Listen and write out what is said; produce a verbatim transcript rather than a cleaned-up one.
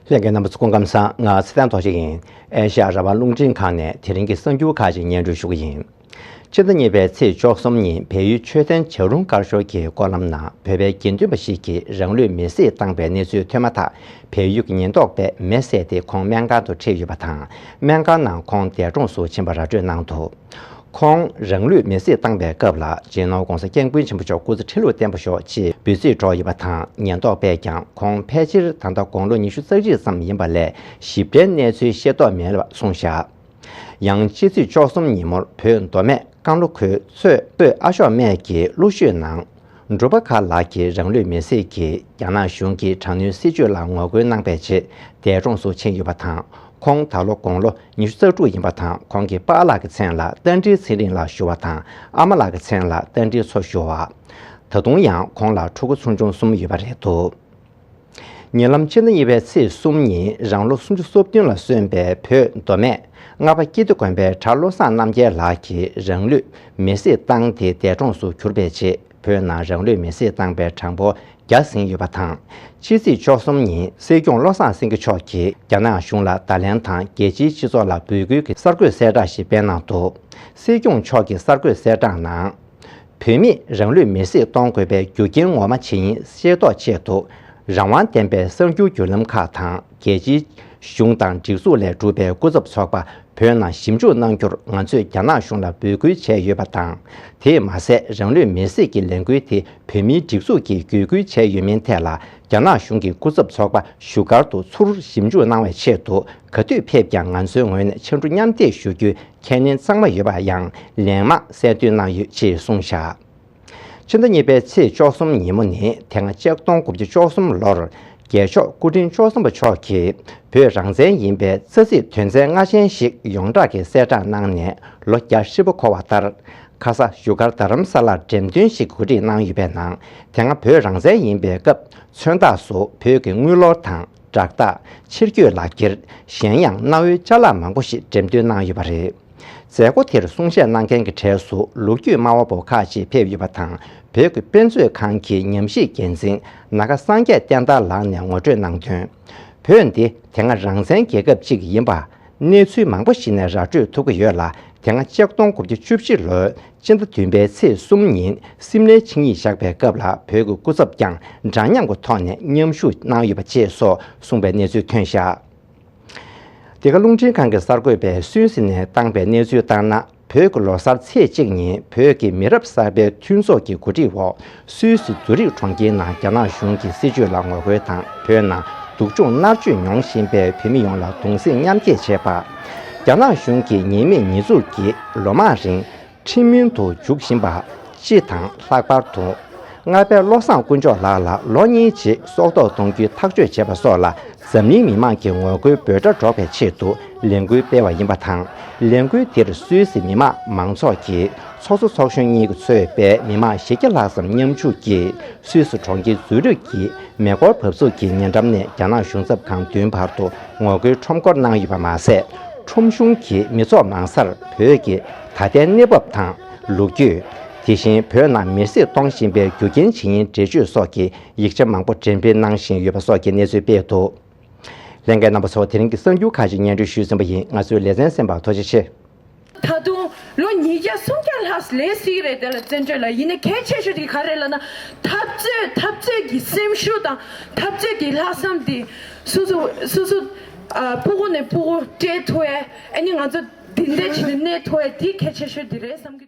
ལྷན་རྒྱས་རྣམ་པ་ཚོ་སྐུ་ཁམས་བཟང་། ང་ཚེ་བརྟན་རྡོ་རྗེ་ཡིན། ཨེ་ཤ་ཡ་རང་དབང་རླུང་འཕྲིན་ཁང་ནས་དེ་རིང་གི་གསར་འགྱུར་ཁག་ཅིག་སྙན་སྒྲོན་ཞུ་གི་ཡིན། ཕྱི་ཟླ་གཉིས་པའི་ཚེས་བཅུ་གསུམ་ཉིན་བལ་ཡུལ་མཆོད་རྟེན་བྱ་རུང་དཀར་ཤོར་གྱི་སྐོར་ལམ་ནང་བོད་པའི་དགེ་འདུན་པ་ཞིག་གིས་རང་ལུས་མེར་སྲེག་བཏང་པའི་གནས་ཚུལ་ཐོན་མ་ཐག་བལ་ཡུལ་གྱི་ཉེན་རྟོག་པས་མེ་བསད་དེ་ཁོང་སྨན་ཁང་དུ་ཁྲིད་ཡོད་པ་དང་། སྨན་ཁང་ནང་ཁོང་འདས་གྲོངས་སུ་ཕྱིན་པ་ར་སྤྲོད་གནང་འདུག་ཁོང་རང་ལུས་མེར་སྲེག་བཏང་པའི་སྐབས་ལ་སྤྱི་ནོར་༧གོང་ས་༧སྐྱབས་མགོན་ཆེན་པོ་མཆོག་སྐུ་ཚེ་ཁྲི་ལོ་བརྟན་པར་ཤོག་ཅེས་འབོད་ཚིག་སྒྲོག་ཡོད་པ་དང་། ཉེན་རྟོག་པས་ཀྱང་ཁོང་ཕལ་ཆེར་ད་ལྟ་དགུང་ལོ་ཉི་ཤུ་རྩ་གཅིག་ཙམ་ཡིན་པ་ལས་ཞིབ་ཕྲའི་གནས་ཚུལ་ཤེས་རྟོགས་མེད་པ་གསུངས་བཞག་ཡང་ཕྱི་ཚེས་བཅུ་གསུམ་ཉིན་མོར་བོད་མདོ་སྨད་ཀང་ལོ་ཁུལ་མཚོ་སྟོད་ཨ་ཤོག་སྨད་ཀྱི་ཀླུ་ཤོད་ནང་འབྲུག་པ་ཁ་ལགས་ཀྱིས་རང་ལུས་མེར་སྲེག་གིས་རྒྱ་ནག་གཞུང་གི་དྲག་གནོན་སྲིད་བྱུས་ལ་ངོ་རྒོལ་གནང་པའི་རྗེས་འདས་གྲོངས་སུ་ཕྱིན་ཡོད་པ་དང་། ཁོང་ད་ལོ་དགུང་ལོ་ཉི་ཤུ་རྩ་དྲུག་ཡིན་པ་དང་། ཁོང་གི་པཱ་ལགས་ཀྱི་མཚན་ལ་རྟ་མགྲིན་ཚེ་རིང་ལགས་ཞུ་བ་དང་། ཨ་མ་ལགས་ཀྱི་མཚན་ལ་རྟ་མགྲིན་མཚོ་ཞུ་བ། ད་དུང་ཡང་ཁོང་ལ་ཕྲུ་གུ་ཆུང་ཆུང་གསུམ་ཡོད་པ་རེད་འདུག་ཉེ་ལམ་ཕྱི་ཟླ་གཉིས་པའི་ཚེས་གསུམ་ཉིན་རང་ལོ་སུམ་ཅུ་སོ་བདུན་ལ་སོན་པའི་བོད་མདོ་སྨད་རྔ་པ་སྐྱིད་སྡེ་དགོན་པའི་གྲྭ་བློ་བཟང་རྣམ་རྒྱལ་ལགས་ཀྱིས་རང་ལུས་མེར་སྲེག་བཏང་སྟེ་འདས་གྲོངས་སུ་གྱུར་པའི་རྗེས། བོད་ནང་རང་ལུས་མེར་སྲེག་བཏང་པའི་གྲངས་འབོར་བརྒྱ་ཟིན་ཡོད་པ་དང་། ཕྱི་ཚེས་བཅུ་གསུམ་ཉིན་སྲིད་སྐྱོང་བློ་བཟང་སེང་གེ་མཆོག་གིས་རྒྱ་ནག་གཞུང་ལ་བརྡ་ལན་དང་རྒྱལ་སྤྱིའི་སྤྱི་ཚོགས་ལ་འབོད་སྐུལ་གྱི་གསར་འགོད་གསལ་བསྒྲགས་ཤིག་སྤེལ་གནང་འདུག་སྲིད་སྐྱོང་མཆོག་གིས་གསར་འགོད་གསལ་བསྒྲགས་ནང་། བོད་མིས་རང་ལུས་མེར་སྲེག་གཏོང་དགོས་པའི་རྒྱུ་རྐྱེན་ངོ་མ་ཇི་ཡིན་ཤེས་རྟོགས་ཆེད་དུ། རང་དབང་ལྡན་པའི་གསར་འགྱུར་བརྒྱུད་ལམ་ཁག་དང་། རྒྱལ་སྤྱིའི་གཞུང་དང་སྒྲིག་འཛུགས་ལས་གྲུབ་པའི་སྐུ་ཚབ་ཚོགས་པ་བོད་ནང་ཞིབ་འཇུག་གནང་རྒྱུར་ང་ཚོས་རྒྱ་ནག་གཞུང་ལ་འབོད་སྐུལ་བྱས་ཡོད་པ་དང་། དེས་མ་ཟད། རང་ལུས་མེར་སྲེག་གི་ལས་འགུལ་དེ་བོད་མིའི་སྒྲིག་འཛུགས་ཀྱིས་བརྒྱུད་སྐུལ་བྱས་ཡོད་མིན་ཐད་ལ། རྒྱ་ནག་གཞུང་གི་སྐུ་ཚབ་ཚོགས་པ་བཞུགས་སྒར་དུ་ཚུར་ཞིབ་འཇུག་གནང་བའི་ཆེད་དུ། ག་དུས་ཕེབས་ཀྱང་ང་ཚོའི་ངོས་ནས་ཕྱར་གྲུ་མཉམ་འདེགས་ཞུ་རྒྱུའི་ཁས་ལེན་གཙང་མ་ཡོད་པ་ཡང་ལན་མང་གསལ་སྟོན་གནང་ཡོད་ཅེས་གསུངས་བཞག་ཕྱི་ཟླ་གཉིས་པའི་ཚེས་བཅུ་གསུམ་ཉིན་མོ་ནི་དེ་སྔ་ཆིག་སྟོང་དགུ་བརྒྱ་བཅུ་གསུམ་ལོར་རྒྱལ་མཆོག་སྐུ་ཕྲེང་བཅུ་གསུམ་པ་མཆོག་གིས་བོད་རང་བཙན་ཡིན་པའི་རྩ་ཚིག་དོན་ཚན་ལྔ་ཅན་ཞིག་ཡོངས་གྲགས་ཀྱི་གསལ་བསྒྲགས་གནང་ནས་ལོ་བརྒྱ་ཧྲིལ་པོ་འཁོར་བ་ལྟར། ཁ་ས་བཞུགས་སྒར་རྡ་རམ་ས་ལར་འགྲེམས་སྟོན་ཞིག་གོ་སྒྲིག་གནང་ཡོད་པའི་ནང་། དེ་སྔ་བོད་རང་བཙན་ཡིན་པའི་སྐབས་མཚོན་རྟགས་སུ་བོད་ཀྱི་དངུལ་ལོར་དང་། བསྒྲགས་རྟགས། ཕྱིར་སྐྱོད་ལག་འཁྱེར། གཞན་ཡང་གནའ་བོའི་ཅ་ལག་མང་པོ་ཞིག་འགྲེམས་སྟོན་གནང་ཡོད་པ་རེད། མཛད་སྒོ་དེར་གསུང་བཤད་གནང་མཁན་གྱི་གྲས་སུ་ལོ་རྒྱུས་སྨྲ་བ་པོ་ཁག་ཅིག་ཕེབས་ཡོད་པ་དང་། བོད་ཀྱི་དཔེ་མཛོད་ཁང་གི་ཉམས་ཞིབ་འགན་འཛིན་ན་ག་སངས་རྒྱས་བསྟན་དར་ལགས་ནས་ངོ་སྤྲོད་གནང་དོན། བོད་འདི་དེ་སྔ་རང་བཙན་རྒྱལ་ཁབ་ཅིག་ཡིན་པ། གནས་ཚུལ་མང་པོ་ཞིག་ནས་ར་སྤྲོད་ཐུབ་ཀྱི་ཡོད་ལ། དེ་སྔ་ཆིག་སྟོང་དགུ་བརྒྱ་བཅུ་བཞི་ལོའི་སྤྱི་ཟླ་བདུན་པའི་ཚེས་གསུམ་ཉིན་སིམ་ལའི་ཆིངས་ཡིག་བཞག་པའི་སྐབས་ལ་བོད་ཀྱི་སྐུ་ཚབ་ཀྱང་འདྲ་མཉམ་གྱི་ཐོག་ནས་མཉམ་ཞུགས་གནང་ཡོད་པ་བཅས་སོགས་གསུངས་པའི་གནས་ཚུལ་ཐོན་བཞག་འདི་ག་རླུང་འཕྲིན་ཁང་གི་གསར་འགོད་པས་སུད་སི་ནས་བཏང་པའི་གནས་ཚུལ་ལྟར་ན། བོད་ཀྱི་ལོ་གསར་ཚེས་གཅིག་ཉིན་བོད་ཀྱི་མི་རབས་གསར་པའི་མཐུན་ཚོགས་ཀྱི་གོ་སྒྲིག་འོག་སུད་སི་ཛུ་རིག་གྲོང་ཁྱེར་ནང་རྒྱ་ནག་གཞུང་གི་སྲིད་བྱུས་ལ་ངོ་རྒོལ་དང་། བོད་ནང་སྡུག་སྦྱོང་མནར་གཅོད་མྱོང་བཞིན་པའི་བོད་མི་ཡོངས་ལ་གདུང་སེམས་མཉམ་སྐྱེད་བྱས་པ། རྒྱ་ནག་གཞུང་གིས་ཉེས་མེད་ཉེས་འཛུགས་ཀྱིས་ལོ་མང་རིང་ཁྲིམས་མུན་དུ་འཇུག་བཞིན་པ། སྤྱི་དང་། ལྷག་པར་དུ་རྔ་པའི་བློ་བཟང་དཀོན་མཆོག་ལགས་ལ་ལོ་གཉིས་རྗེས་སྲོག་ཐོག་གཏོང་རྒྱུའི་ཐག་གཅོད་བྱས་པ་སོགས་ལ། འཛམ་གླིང་མི་མང་གི་ངོ་རྒོལ་འབོད་སྒྲ་སྒྲོག་པའི་ཆེད་དུ་ལས་འགུལ་སྤེལ་བ་ཡིན་པ་དང་། ལས་འགུལ་དེར་སུད་སི་མི་དམངས་མང་ཚོགས་ཀྱི་ཚོགས་གཙོ་ཚོགས་གཞོན་གཉིས་ཀྱིས་གཙོས་པའི་མི་མང་བཞི་བརྒྱ་ལྷག་ཙམ་མཉམ་ཞུགས་ཀྱིས། སུད་སི་གྲོང་ཁྱེར་ཛུ་རིག་གི་མེ་འཁོར་འབབ་ཚུགས་ཀྱི་ཉེ་འགྲམ་ནས་རྒྱ་ནག་གཞུང་ཚབ་ཁང་མདུན་བར་དུ་ངོ་རྒོལ་ཁྲོམ་སྐོར་གནང་ཡོད་པ་མ་ཟད། ཁྲོམ་གཞུང་གི་མི་ཚོགས་མང་སར་བོད་ཀྱི་ད་ལྟའི་གནས་བབ་དང་། ལོ་རྒྱུས། དེ་བཞིན་བོད་ནང་མེར་སྲེག་གཏོང་བཞིན་པའི་རྒྱུ་རྐྱེན་ཇི་ཡིན་འགྲེལ་བརྗོད་སོགས་ཀྱི་ཡིག་ཆ་མང་པོ་འགྲེམས་སྤེལ་གནང་བཞིན་ཡོད་པ་སོགས་ཀྱི་གནས་ཚུལ་སྤེལ་འདུག་ལྷན་རྒྱས་རྣམ་པ་ཚོ། དེ་རིང་གི་གསར་འགྱུར་ཁག་ཅིག་སྙན་སྒྲོན་ཞུས་ཟིན་པ་ཡིན། ང་ཚོའི་ལེ་ཚན་གསན་པར་ཐུགས་རྗེ་ཆེ། ད་དུང་ལོ་ཉིས་བརྒྱ་སུམ་བརྒྱ་ལྷག་ལས་སྲིད་རེད། དེ་ལ་བཙན་བྱོལ་ལ། ཡིན་ནའི་གལ་ཆེ་ཤོས་དེ་ག་རེ་ལབ་ན། འཐབ་རྩོད་འཐབ་རྩོད་ཀྱི་སེམས་ཤུགས་དང་འཐབ་རྩོད་ཀྱི་ལྷག་བསམ་དེ་སོ་སོ་སོ་སོ་ཨ་ཕྲུ་གུ་ནས་ཕྲུ་གུ་སྤྲད་ཐུབ་ཡས། ཨ་ནི་ང་ཚོ་འདི་འདྲ་བྱས་ནས་གནས་ཐུབ་ཡས་དེ་གལ་ཆེ་ཤོས་དེ་རེད་བསམ་གི།